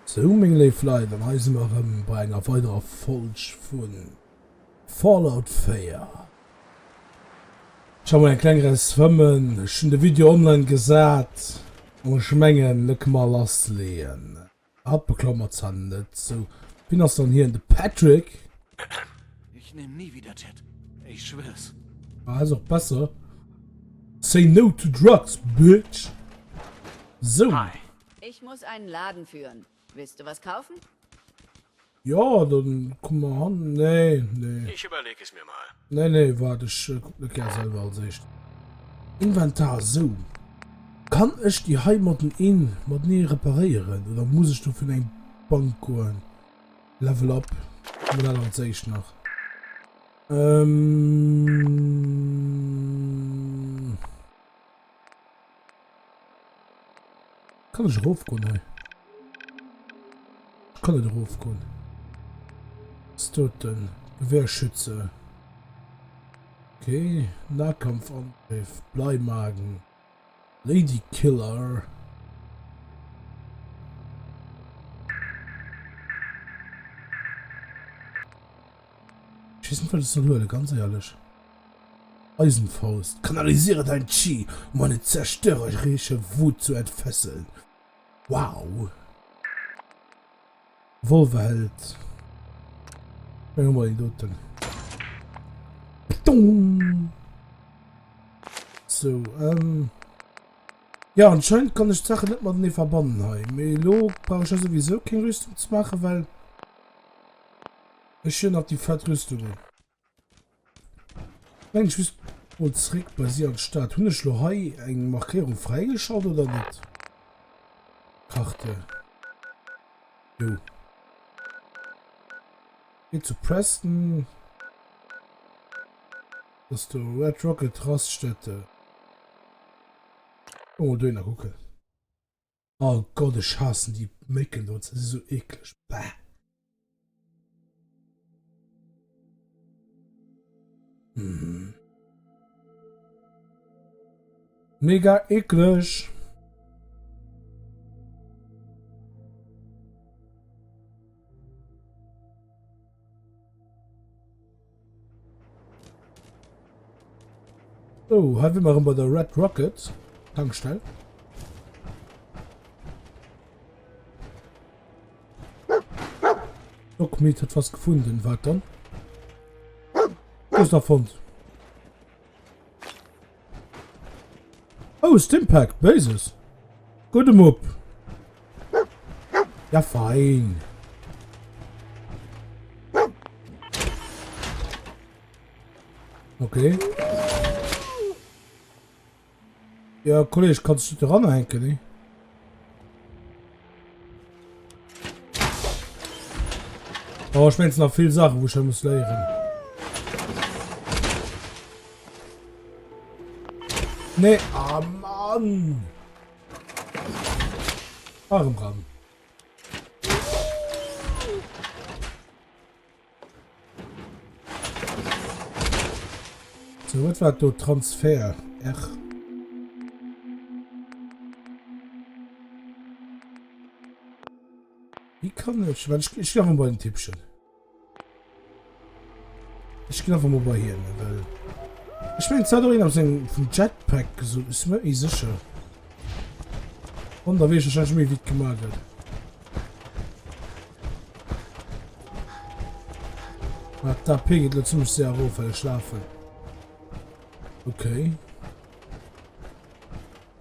Sou meng léif Leit, an hei si mer erëm bei enger weiderer Folg vu Fallout 4. Ech ha mol eng kleng Reis fëmmen, ech hunn de Video online gesat an ech mengen lo kënne mer lassleeën. Hatt beklammert zwar net sou. Wien ass dann hien? De Patrick? Ich nehm nie wieder Jet. Ich schwör's. Ah, ass och besser. Say no to drugs, bitch! So. Hi. Ich muss einen Laden führen. Willst du was kaufen? Ja, dann komm mal an. Nee, nee. Ich überleg es mir mal. Nee, nee, wart, ech äh, guck net gär selwer als éischt. Inventar, sou. Kann ech déi hei mateneen matenee reparéieren oder muss ech dofir un eng Bank goen? Level up, hu mer dat als éischt nach. Ähm. Kann ech erofgoen hei? Ech kann net erofgoen. Was ist dat denn? Gewehrschütze. Okay. Nahkampfangriff. Bleimagen. Lady Killer. Ech weess net wat ech soll huelen, ganz éierlech. Eisenfaust, Kanalisiere dein Chi, um eine zerstörerische Wut zu entfesseln. Wow. Revolverheld. Ech hu mol een doten. Ptung! Sou, ähm. Ja, anscheinend kann ech d'Saachen net matenee verbannen hei. Mee elo brauch ech ja souwisou keng Rüstung ze maachen, well ech jo nach déi fett Rüstung hunn. Mengen ech misst mol zréck bei si an d'Stad. Hunn ech lo hei eng Markéierung fräigeschalt oder net? Karte. Jo. Geht zu Preston. Das ist der Red Rocket Raststätte. Oh, mal dohinner gucken. Oh Gott, ech haassen déi Mécken do, se si sou eekleg. Bäh. Mhm. Mega eekleg. Oh, hei wier mer erëm bei der Red Rocket Tankstell. Dogmeat hat was gefunden. Wat dann? Wo ist der fonnt? Oh, Stimpack, Basis. Gudde Mupp. Ja, fein. Okay. Ja, Kolleg, kannst du dran hängen, ne? Oh, ich meine, es noch viel Sachen, wo ich muss lernen. Nee, ah Mann. Arm ran. So, wat war do? Transfer. R. Wie kann ech... Ich, ich geh bei den Tippchen. Ech ginn einfach mol bei hien, well ech mengen, et hat och een op sengem vum Jetpack gesot, ech sinn mer net méi sécher. An da weess ech wahrscheinlech méi wéi et gemaach gëtt. Ah, d'AP geet elo zimmlech séier erof, well ech lafen. Okay.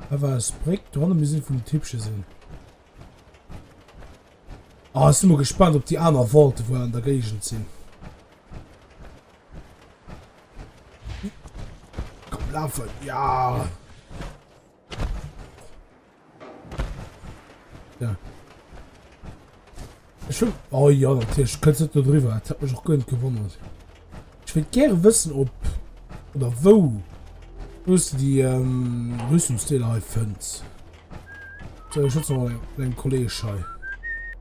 Da war es Bréck, dohanne misst ee vum Tippche sinn. Ah, ech si mol gespannt op déi aner Vaulten wou an der Géigend sinn. Komm lafen, ja. Ja. Ech wëll, oh ja, natierlech kënns net do driwwer. Dat hat mech och guer net gewonnert. Ech wéilt gäre wëssen ob oder wou wou s de déi ähm, Rüstungsdeeler hei fënns. So, ech schwätze mal mit engem Kolleg hei.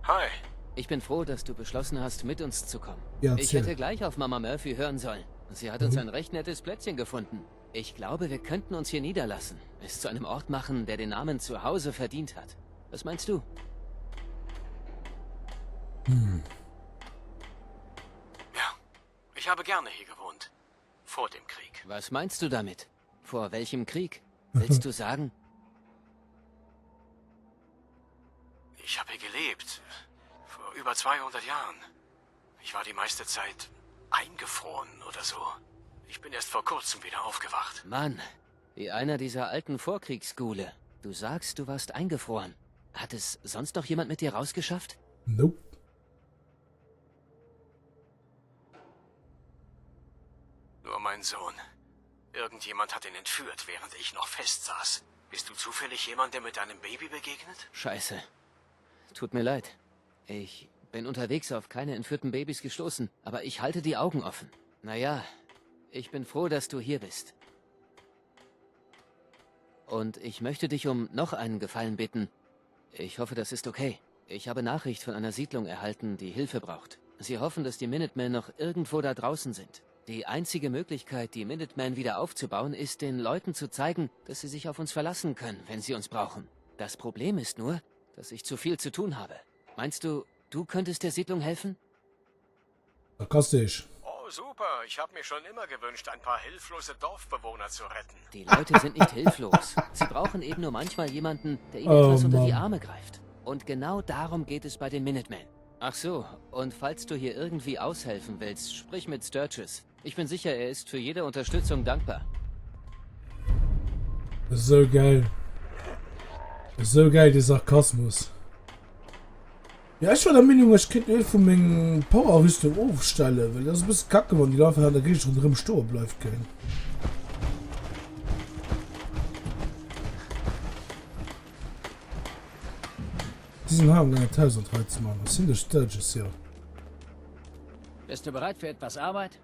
Hi. Ich bin froh, dass du beschlossen hast, mit uns zu kommen. Ja, Ich erzähl. hätte gleich auf Mama Murphy hören sollen. Sie hat uns Mhm. ein recht nettes Plätzchen gefunden. Ich glaube, wir könnten uns hier niederlassen. Es zu einem Ort machen, der den Namen Zuhause verdient hat. Was meinst du? Hm. Ja, ich habe gerne hier gewohnt. Vor dem Krieg. Was meinst du damit? Vor welchem Krieg? Willst du sagen? Ich habe hier gelebt. Vor über 200 Jahren. Ich war die meiste Zeit eingefroren oder so. Ich bin erst vor kurzem wieder aufgewacht. Mann, wie einer dieser alten Vorkriegsgule. Du sagst, du warst eingefroren. Hat es sonst noch jemand mit dir rausgeschafft? Nope. Nur mein Sohn. Irgendjemand hat ihn entführt, während ich noch festsaß. Bist du zufällig jemand, der mit deinem Baby begegnet? Scheiße. Tut mir leid. Ich bin unterwegs auf keine entführten Babys gestoßen, aber ich halte die Augen offen. Naja, ich bin froh, dass du hier bist. Und ich möchte dich um noch einen Gefallen bitten. Ich hoffe, das ist okay. Ich habe Nachricht von einer Siedlung erhalten, die Hilfe braucht. Sie hoffen, dass die Minutemen noch irgendwo da draußen sind. Die einzige Möglichkeit, die Minutemen wieder aufzubauen, ist, den Leuten zu zeigen, dass sie sich auf uns verlassen können, wenn sie uns brauchen. Das Problem ist nur, dass ich zu viel zu tun habe. Meinst du, du könntest der Siedlung helfen? Sarkastisch. Oh, super. Ich habe mir schon immer gewünscht, ein paar hilflose Dorfbewohner zu retten. Die Leute sind nicht hilflos. Sie brauchen eben nur manchmal jemanden, der ihnen Oh etwas unter die Mann. Arme greift. Und genau darum geht es bei den Minutemen. Ach so, und falls du hier irgendwie aushelfen willst, sprich mit Sturgis. Ich bin sicher, er ist für jede Unterstützung dankbar. Esou geil. Esou geil, dee Sarkasmus. Ja, ech war der Meenung, ech kéint ee vu meng Power-Rüstung ofstellen, well dat ass e bësse kacke, wann déi einfach an der Géigend ronderëm stoe bleift gell. Déi sinn hei am gaangen d'Haus an d'Rei ze man. Ass hien de Sturgis? Jo. Bist du bereit für etwas Arbeit?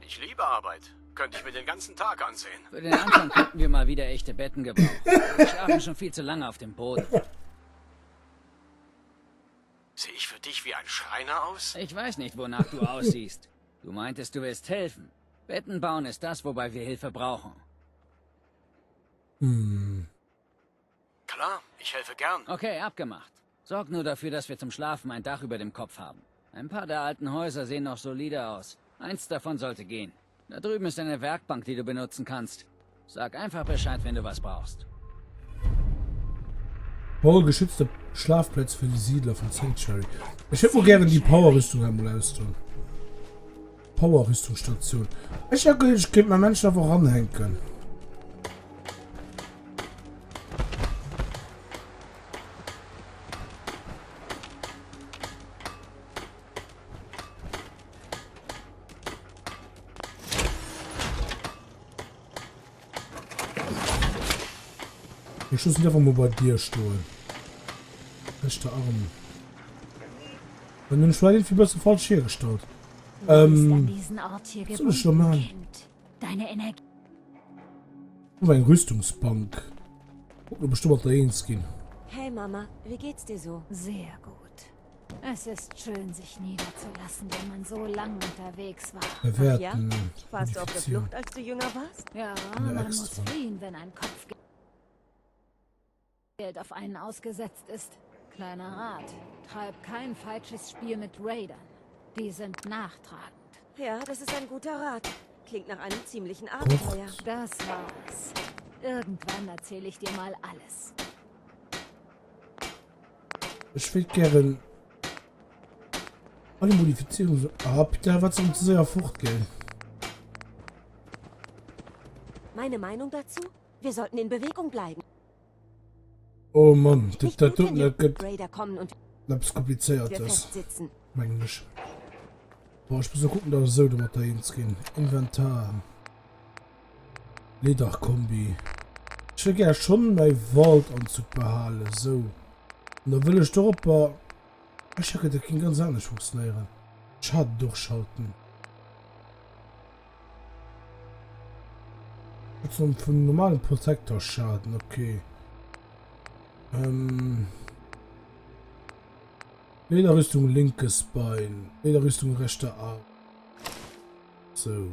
Ich liebe Arbeit. Könnte ich mir den ganzen Tag ansehen. Für den Anfang könnten wir mal wieder echte Betten gebrauchen. Wir schlafen schon viel zu lange auf dem Boden. Sehe ich für dich wie ein Schreiner aus? Ich weiß nicht, wonach du aussiehst. Du meintest, du willst helfen. Betten bauen ist das, wobei wir Hilfe brauchen. Hm. Klar, ich helfe gern. Okay, abgemacht. Sorg nur dafür, dass wir zum Schlafen ein Dach über dem Kopf haben. Ein paar der alten Häuser sehen noch solide aus. Eins davon sollte gehen. Da drüben ist eine Werkbank, die du benutzen kannst. Sag einfach Bescheid, wenn du was brauchst. Baue geschützte Schlafplätze für die Siedler von Sanctuary. Ech hätt mol gären déi Power-Rüstung hei mol ausdoen. Power-Rüstungsstation. Ech hat geduecht, ech kéint mäi Männchen einfach ranhänken. Ech loossen déi einfach mol bei dir stoen. Rechter Arm. Dann hunn ech vläicht irgendwie e bësse falsch hiergestallt. Du bist an Ähm, diesen Ort hier was soll ech da gebunden, machen? Kind. Deine Energie Oh, eng Rüstungsbank. Kucken, ob ech domat da eens ginn. Hey Mama, wie geht's dir so? Sehr gut. Es ist schön, sich niederzulassen, wenn man so lang unterwegs war. Ach ja? Bewerten. Warst du auf der Modifizieren. Flucht, als du jünger warst? Ja, Ja, man muss extra. fliehen, wenn ein Kopfgeld auf einen ausgesetzt ist. Kleiner Rat, treib kein falsches Spiel mit Raidern. Die sind nachtragend. Ja, das ist ein guter Rat. Klingt nach einem ziemlichen Abenteuer. Kocht. Das war's. Irgendwann erzähle ich dir mal alles. Ech wéilt gären alle Modifizierungen. Ah, Peter, wat soll ze séier fort gell? Meine Meinung dazu? Wir sollten in Bewegung bleiben. Oh Mann, dat Nicht dat gut, wenn doten die dat gëtt Raider kommen und eppes wir komplizéiertes, festsitzen. mengen ech. Boah, ech muss lo kucken, dass ech esou domatter eens ginn. Inventar. Lederkombi. Ech wëll gär schonn mäi Vault-Anzug behalen, esou. An da wëll ech doropper, ech hacke, dat géing ganz anescht funktionéieren. Schaden durchschalten. Vum normalen Protector Schaden, okay. Ähm. Lederrüstung linkes Bein, Lederrüstung rechter Arm. So.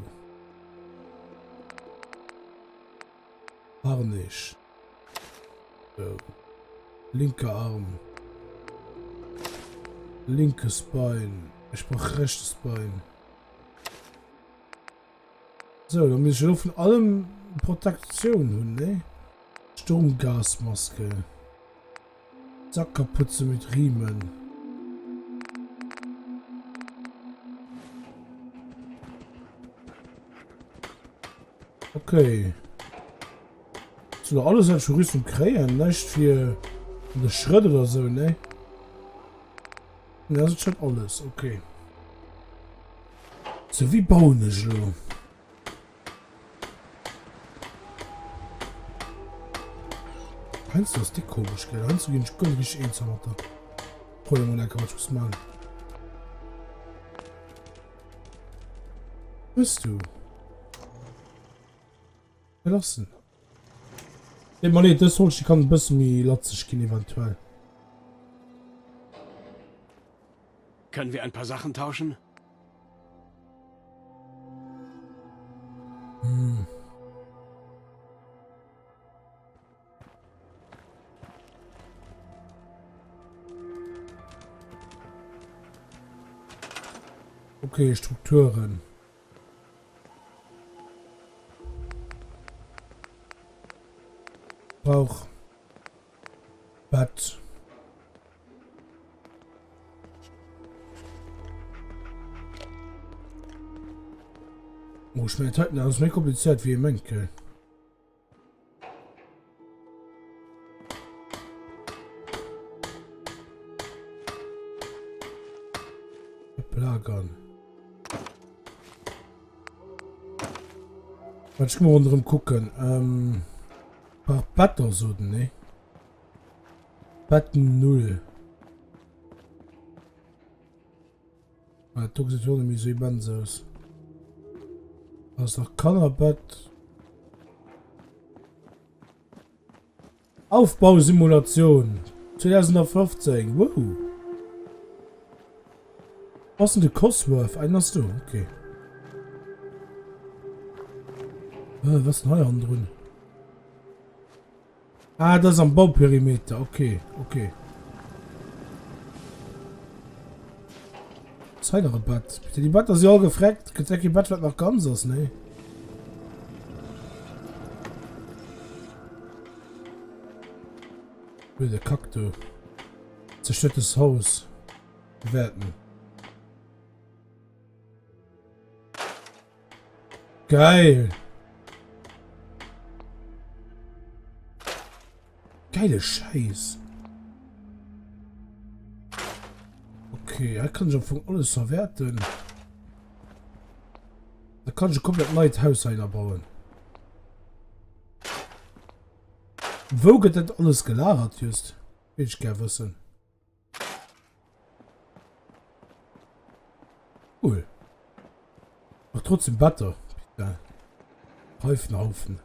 Harnisch. So. Linker Arm. Linkes Bein. Ech brauch rechtes Bein. So, da muss ich elo vun allem Protektioun hunn, ne? Sturmgasmaske. Sackkapuze mit Riemen. Okay. So, alles wat ich vu Rüstung kréien, näischt fir an de Schrëtt oder sou, ne? Ne, das ist schon alles, okay. So, wie bauen ech elo? Heiansdo ass déck komesch, gell? Heiansdo ginn ech guer net richteg eens mat der. Probier mol enke, wat ech muss man. Bist du? Verlassen. Deet mer leed, dës Folg déi kann e bësse méi latzeg ginn eventuell. Können wir ein paar Sachen tauschen? Hm. Okay, Strukturen. Brauch Bett. Oh, ich meine, Titan ass méi kompliziert wéi ee mengt, gell? Ablagern. Warte, ich mal rundherum gucken. Ähm, paar Better so, ne? Betten 0. Ah, do gesäit jo net méi sou immens aus. Ass nach Kannerbett. Aufbausimulation 2015. Wow. Was denn de Cosworth? Ein ass do, okay. Äh, was denn hei andrun? Ah, dat ass am Bauperimeter. Okay, okay. Ass hei nach e Bett? Bitte, déi Better si all gefreckt. Gëtt ja kee Bett, wat nach ganz ass, nee. Blöde Kack, du. Zerstörtes Haus. Bewerten. Geil. Geile Scheiß. Okay, da kann ich am Anfang alles verwerten. Da kann ich ein komplett neues Haus bauen. Wo gëtt dat alles gelagert just? Will ich gär wëssen. Cool. Ach, trotzdem Better. Ja. Reifenhaufen.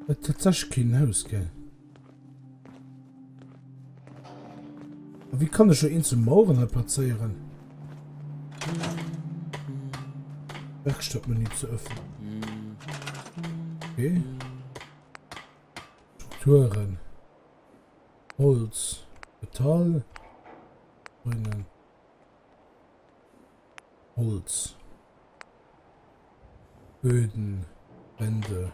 Et tatsächlich kein Haus, gell? Aber wie kann ich schon einzelne Mauern halt platzieren? Werkstattmenü zu öffnen. Okay. Strukturen. Holz. Metall. Bringen. Holz. Böden. Wände.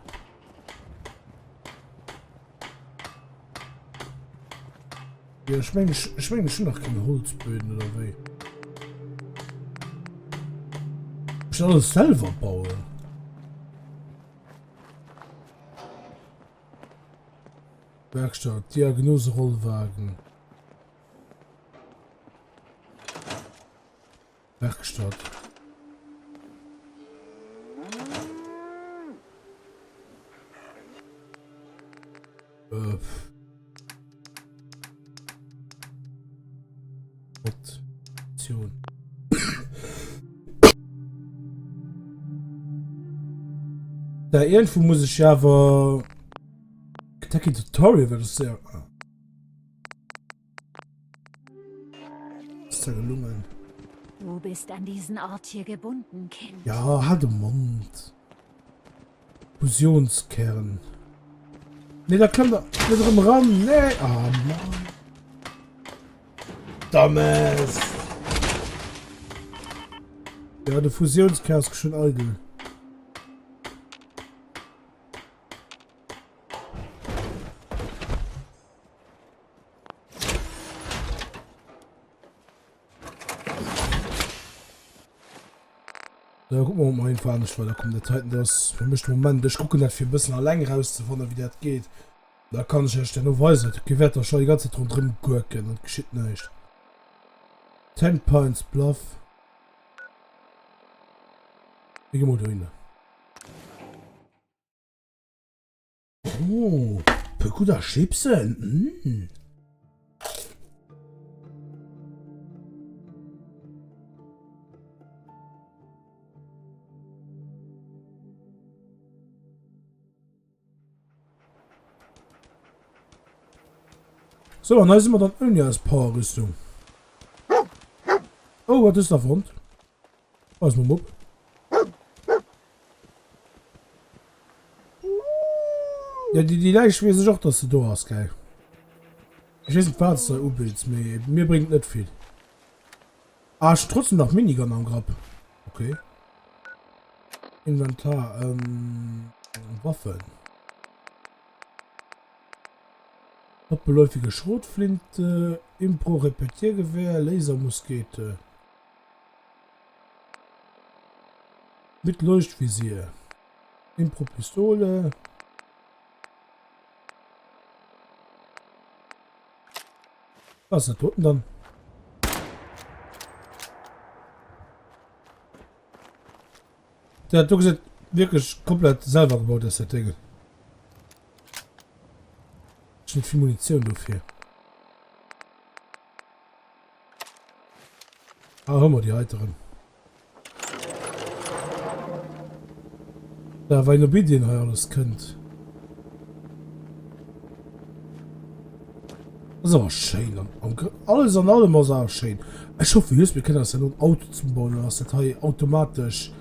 Ja, ich meine, ich, ich meine schon noch keine Holzböden oder wie. Ich alles selber bauen. Werkstatt, Diagnose Rollwagen. Werkstatt. Äh. Option. Da irgendwo muss ich ja awer Kentucky Tutorial, weil das ja. Ah. Ist ja gelungen. Du bist an diesen Ort hier gebunden, Kind. Ja, halt den Mund. Fusionskern. Nee, da klëmm der net erëm eran. Nee. Ah, Mann. Dummes. Ja, de Fusionskern ist schon eidel. Da gucken wir mal einfach nicht weiter kommen. Der Titan, das für mich Moment. Ich gucken das für ein bisschen allein rauszufinden, wie das geht. Da kann ich euch dann noch weisen. Ich werde da schon die ganze Zeit rundherum gurken und geschieht nicht. Ten Pines Bluff. Ich geh mal da hin. Oh, guter Chipsen. Mm. So, an hei si mer dann ouni eis Power-Rüstung. Oh, wat ass da fonnt? Weis mer mol op. Ja, déi, déi Läich weess ech och, dass se do ass, gell. Ech weess net, wat s de ubills, mee mir bréngt net vill. Ah, ech hunn trotzdem nach Minigun am Grapp. Okay. Inventar, ähm, Waffen. Doppelläufige Schrotflinte, Impro-Repetiergewehr, Lasermuskete. Mit Leuchtvisier. Impro-Pistole. Was ist das unten dann? Der hat gesagt, wirklich komplett selber gebaut ist das Ding. Ist nicht viel Munition dafür. Ah, hu mer déi heite rëm. Da wei no Bidien hei alles kënnt. Das ist awer schéin. Am, am, alles an allem ass awer schéin. Ech hoffe just, mir kënnen eis herno en Auto zesummebauen, oder dass dat hei automatesch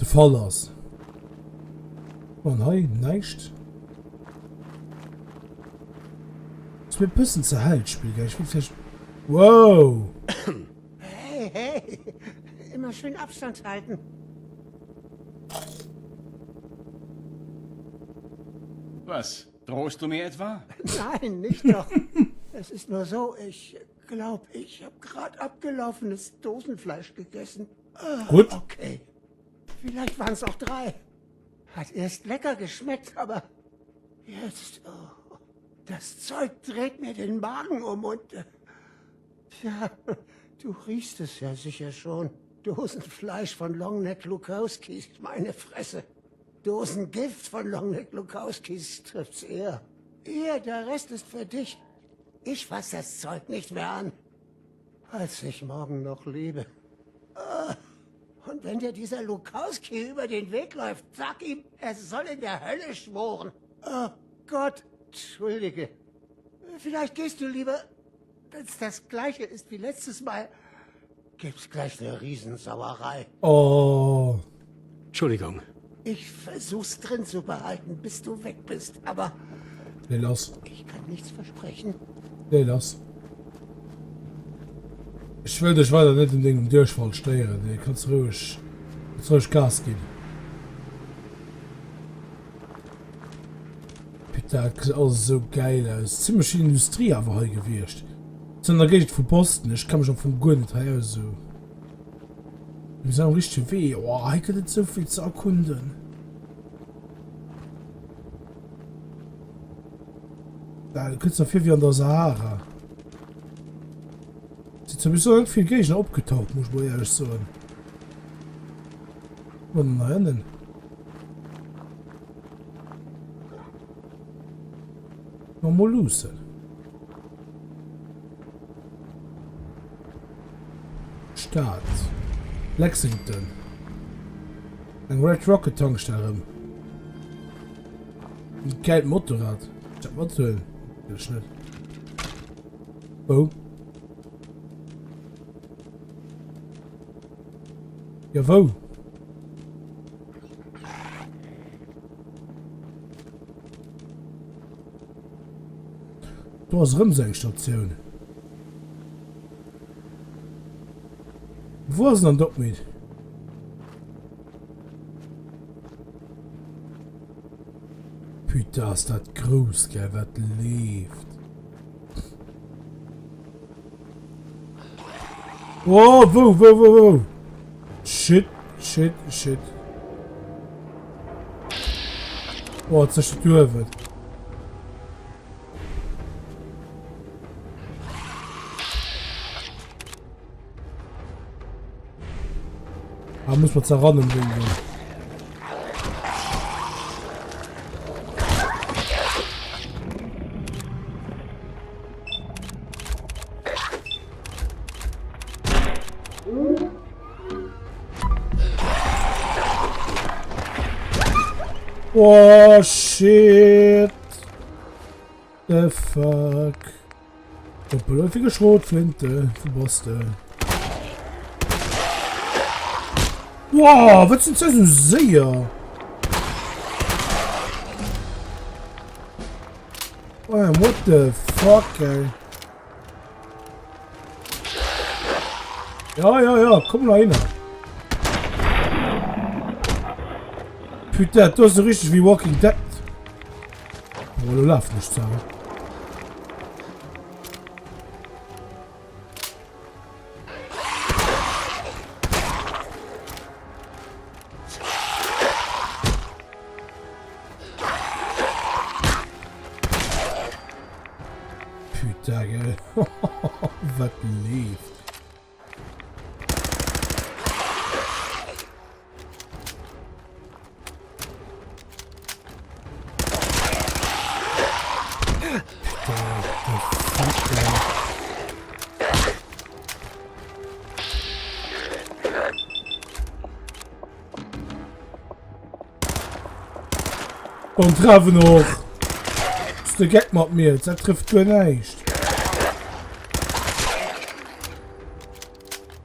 de Fall ass. An hei näischt. Ass mir e bëssen ze hell d'Spill, gell? Ech wëll vläicht. Wow! Hey, hey! Immer schön Abstand halten. Was? Drohst du mir etwa? Nein, nicht doch. Es ist nur so, ich glaube, ich habe gerade abgelaufenes Dosenfleisch gegessen. Ah, Gut. Okay. Vielleicht waren es auch drei. Hat erst lecker geschmeckt, aber jetzt. Oh, das Zeug dreht mir den Magen um und. Äh, tja, du riechst es ja sicher schon. Dosenfleisch von Longneck Lukowskis, meine Fresse. Dosengift von Longneck Lukowskis trifft's eher. Eher, der Rest ist für dich. Ich fass das Zeug nicht mehr an. Falls ich morgen noch lebe. Ah, und wenn dir dieser Lukowski über den Weg läuft, sag ihm, er soll in der Hölle schmoren. Oh Gott, entschuldige. Vielleicht gehst du lieber, wenn's das gleiche ist wie letztes Mal. Gibt's gleich eine Riesensauerei. Oh. Entschuldigung. Ich versuch's drin zu behalten, bis du weg bist, aber Nee, lass. ich kann nichts versprechen. Nee, lass. Ech wëll dech weider net un dengem Duerchfall stéieren. Nee, kanns roueg, kanns roueg Gas ginn. Putain, dat gesäit alles esou gäil aus. Zimmlech vill Industrie awer hei gewiescht. Ass an der Géigend vu Boston. Ech kenne mech am Fong guer net hei aus esou. Mir sinn am richtege Wee. Oh, hei gëtt et esou vill ze erkunden. Da kënns der vir wéi an der Sahara. Sinn zwar bis elo net vill Géigner opgetaucht, muss ech mol éierlech soen. Guck mal nach ënnen. Mal mol luussen. Stad. Lexington. Eng Red Rocket Tankstell erëm. Ein geilt Motorrad. Ich hab mathuelen. Natürlich net. Wou? Ja, wou? Do ass erëm esou eng Statioun. Wou ass denn an Dogmeat? Putain, ass dat grouss, gell, wat leeft. Oh, wou, wou, wou, wou? Shit, shit, shit. Oh, jetzt ist der uewen. Ah, muss man zerrannen bringen. Oh shit. The fuck. Doppelläufige Schrotflinte. Wo bass de? Wow, wat sinn ze sou séier? Man, what the fuck, ey? Ja, ja, ja, komm mal hin. Putain, das ist so richtig wie Walking Dead. Oh, du lauf nicht so. Putain, gell. Wat leeft. Putain, the fuck, gell. An treffen och. Ass de Geck mat mir? Dat trifft guer näischt.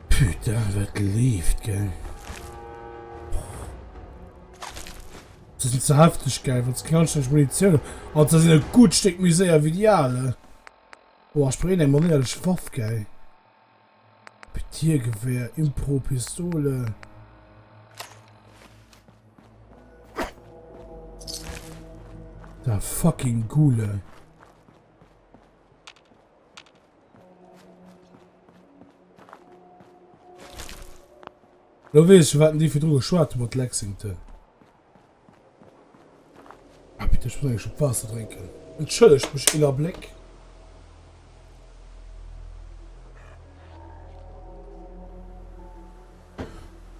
Putain, wat leeft, gell? Se sinn ze hefteg, gell? Wann se keng anstänneg Munitioun hunn. An se sinn e gutt Stéck méi séier wéi déi ale. Boah, ech brauch een eng manéierlech Waff, gell? Repetiergewehr, Impro Pistole. Da fucking Gule. Lo weess ech, wat déi virdru geschwat hu mat Lexington. Ah, bitte, ech muss eng Schlupp Waasser drénken. Entschëllegt mech een Abléck.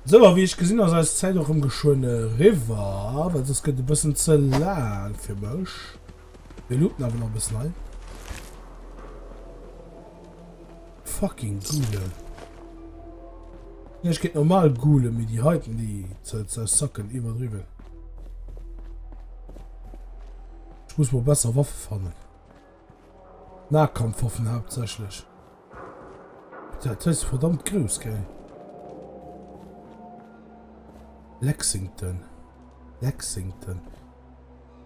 Sou, a wéi ech gesinn ass eis Zäit och rëm geschwënn eriwwer, well soss gëtt e bëssen ze laang fir mech. Mir looten awer nach e bëssen hei. Fucking Ghule. Ech géint normal Ghule, mee déi heiten, déi ze sacken iwwerdriwwen. Ech muss mol besser Waffe fannen. Nahkampfwaffen hauptsächlich. Dat ass verdammt grouss, gell? Lexington. Lexington.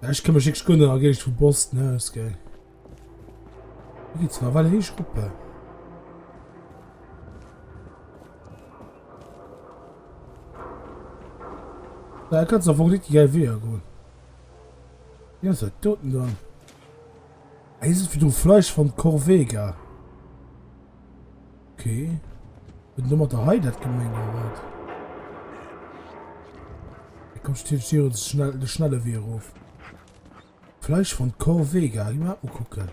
Ja, ech kenne mech wierklech guer net an der Géigend vu Boston aus, gell? Hier geht's nawell héich roppe. Da kannst du einfach nicht die geil Weeër goen. Ja, ist das doten dann. Hier ist wieder Fleisch von Corvega. Okay. Bin Nummer der Hei dat gemengt oder wat? Da kommst du hier schnell, de schnelle Wee erof. Fleisch von Corvega, gi mer dat mol kucken.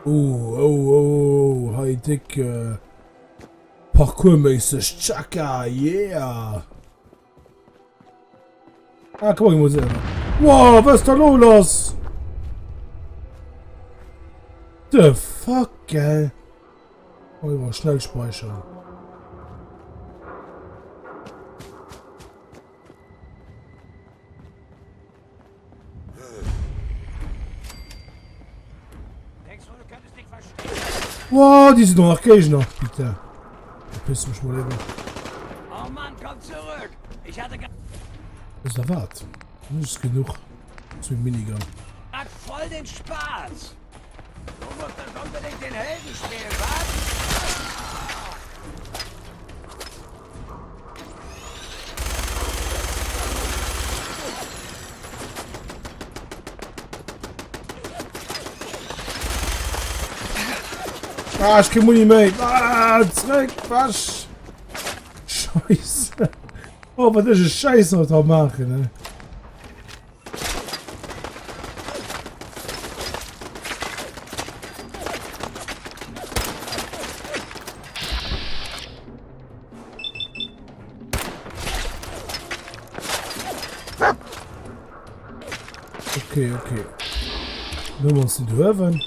Oh, oh, oh, hei dick äh, parkourméisseg. Tschakka, yeah! Ah, komm, ich muss Wow, was ist da lo los? The fuck, gell? Oh, ich schnell speichern. Wow, déi sinn och nach Géigner, putain. Verpiss mech mol iwwer. Oh Mann, komm zurück! Ich hatte Wisst der wat? Nun ist genuch zu Minigun. grad voll den Spaß. Du musstest unbedingt den Helden spielen, was? Ah, ech keng Muni méi. Ah, zréck, wasch. Scheiße. Oh, wat ech e Scheiß haut da maachen, ne? Okay, okay. Nehmen wir uns den Höwen.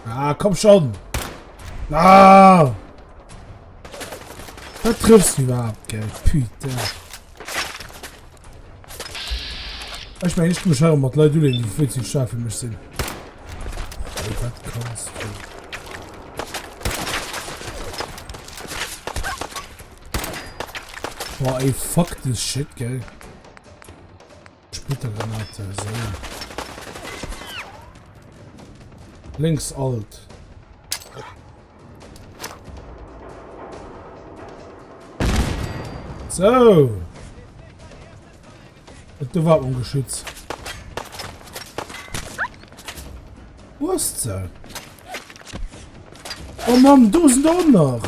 Ah, komm schon. Ah! Da triffst du überhaupt, gell? Putain. Ich meine, ich muss schon mat Leit uleen, déi vill ze staark fir mech sinn. Ey, wat kanns du? Boah, ey, fuck this shit, gell? Splittergranate, so. Links alt. So. Und du war ungeschützt. Wo ist sie? Oh Mann, du sind auch noch.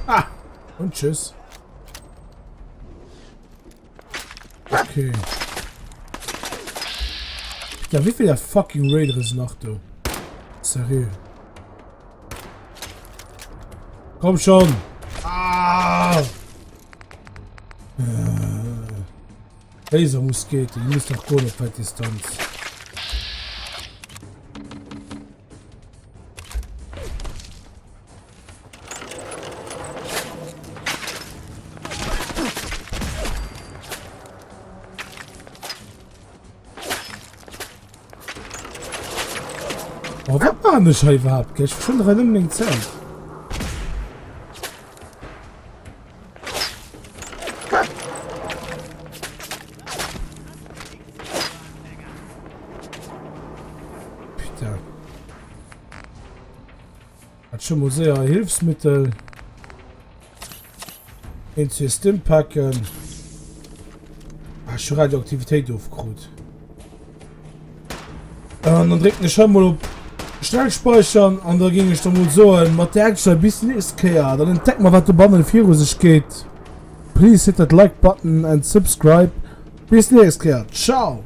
Ah, und tschüss. Okay. Ja, wie viel der fucking Raider ist nach du? Seriös. Komm schon. Ah. Äh. Lasermuskete, die muss doch gehen auf weite Distanz. Oh, wat machen ech hei iwwerhaapt, gell? Ech verschwende hei nëmmen meng Zäit. Putain. Hat schon mal séier Hilfsmittel. Een zu Stimpacken. Ah, schon Radioaktivitéit ofkrut. An dann drécken ech hei mol op schnell speichern an da ging ech da mol soen mat der Action bis nächst Kéier. Dann entdeckt mer wat dobannen viru sech geet. Please hit that like button and subscribe. Bis nächst Kéier. Ciao.